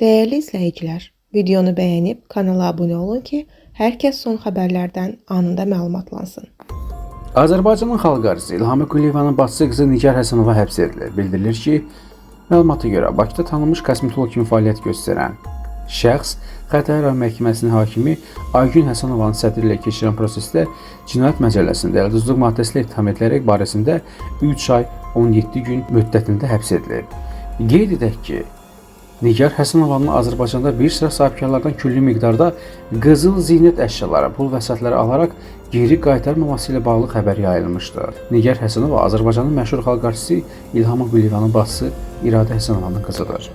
Dəyərli izləyicilər, videonu bəyənib kanala abunə olun ki, hər kəs son xəbərlərdən anında məlumatlansın. Azərbaycanın xalq artisti İlham Quliyevanın bacısı qızı Nigar Həsənova həbs edilir. Bildirilir ki, məlumata görə Bakıda tanınmış kosmetoloq kimi fəaliyyət göstərən şəxs Xətai rayon məhkəməsinin hakimi Aygün Həsənovanın sədri ilə keçirilən prosesdə Cinayət Məcəlləsində əlcizlik maddəsi ilə ittiham edilərək barəsində 3 ay 17 gün müddətində həbs edilib. Qeyd edək ki, Nigar Həsənovanın Azərbaycanda bir sıra sahibkarlardan külli miqdarda qızıl zinət əşyaları, pul vəsaitləri alaraq geri qaytarmaması ilə bağlı xəbər yayılmışdı. Nigar Həsənova Azərbaycanın məşhur xalq artisti İlham Quliyevanın bacısı İradə Həsənovanın qızıdır.